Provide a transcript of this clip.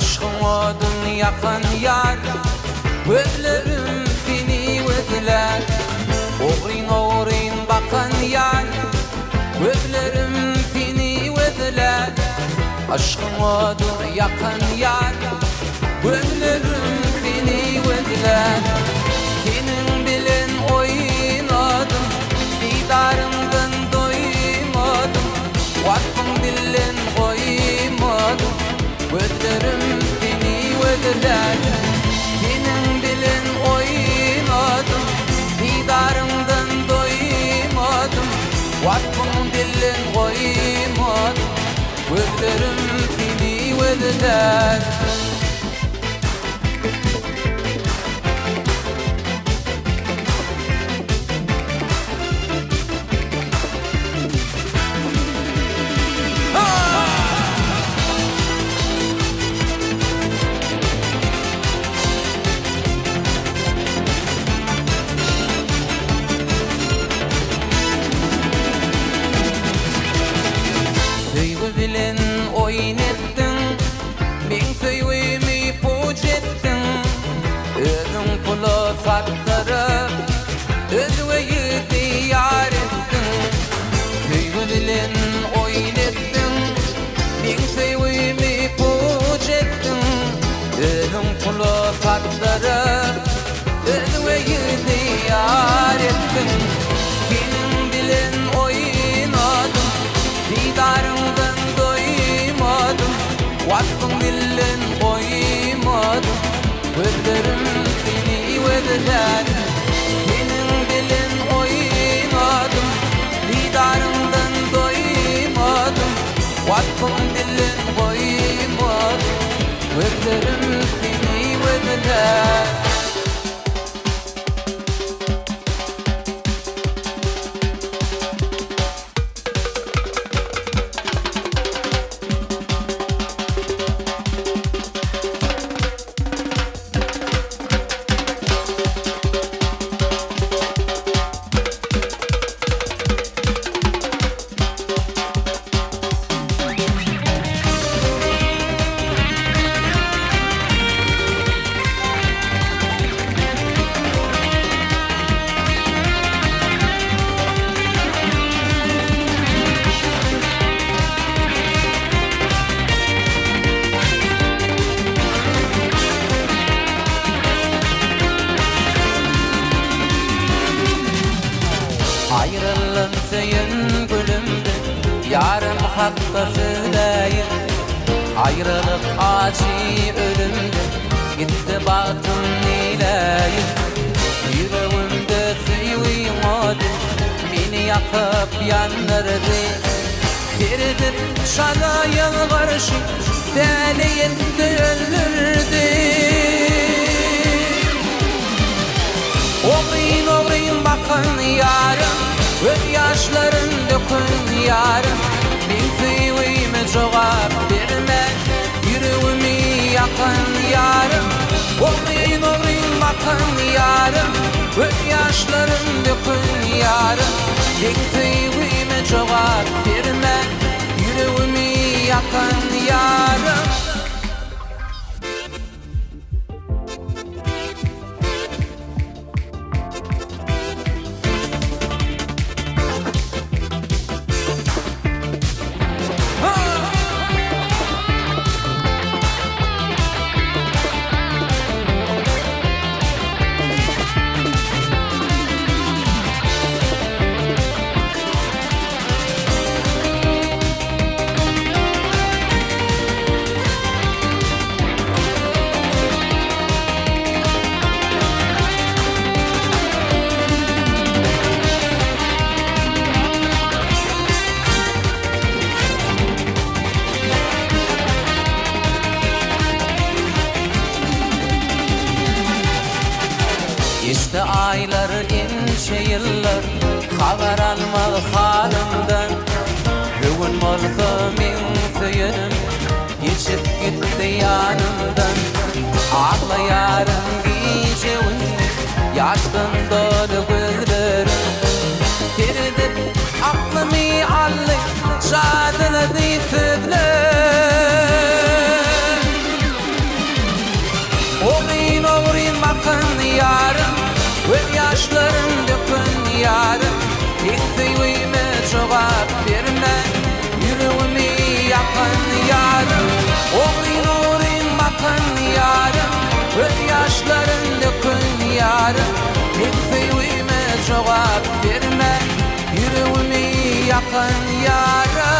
Yşkyň odun ýakan ýar, Gözlerim seni gözlär. Ogryn-ogryn bakan ýar, Gözlerim seni gözlär. Yşkyň odun ýakan ýar, Gözlerim seni gözlär. Seniň bilen oýnadym, Didaryňdan doýmadym, Waspyň dilden goýmadym, Gözlerim seni gözlär. Seniň bilen oýnadym, Didaryňdan doýmadym, Waspyň dilden goýmadym, Gözlerim seni gözlär. Söýgi bilen oýun etdiň, meň söýgimi puç etdiň. Özüň pula satdyryp, özge ýigidi ýar etdiň. Söýgi bilen oýun etdiň, meň söýgimi puç etdiň. Özüň pula satdyryp, özge ýigidi ýar etdiň. Seniň bilen oýnadym, didaryňdan doýmadym, Waspyň dilden goýmadym, gözlerim seni gözlär. Seniň bilen oýnadym, didaryňdan doýmadym, Waspyň dilden goýmadym, gözlerim seni gözlär. Aýryldym söýen gülümden, Ýarym hakda sözläýin. Aýralyk ajy ölümden, Gitdi bagtym neýläýin. Ýüregimde söýgiň ody, Meni ýakyp ýandyrdy. Seredip çala ýylgyryşy, Däli etdi öldürdi. Ogryn-ogryn bakan ýarym, Göz ýaşlaryn döken ýarym, Meň söýgime jogap bermän, Ýüregimi ýakan ýarym. Ogryn-ogryn bakan ýarym, Göz ýaşlaryn döken ýarym, Meň söýgime jogap bermän, Ýüregimi ýakan ýarym. Geçdi aýlar, ençe ýyllar, Habar almaz halymdan. Bu gün bolsa meň söýenim, Geçip gitdi ýanymdan. Aglaýaryn gije-gündiz, Ýaşdan doly gözlerim. Seredip aklymy aldy, Jadylady sözler. bakan ýarym, Göz ýaşlaryn döken ýarym, Meň söýgime jogap bermän, Ýüregimi ýakan ýarym, Ogryn-ogryn bakan ýarym, Göz ýaşlaryn döken ýarym, Meň söýgime jogap bermän, Ýüregimi ýakan ýarym.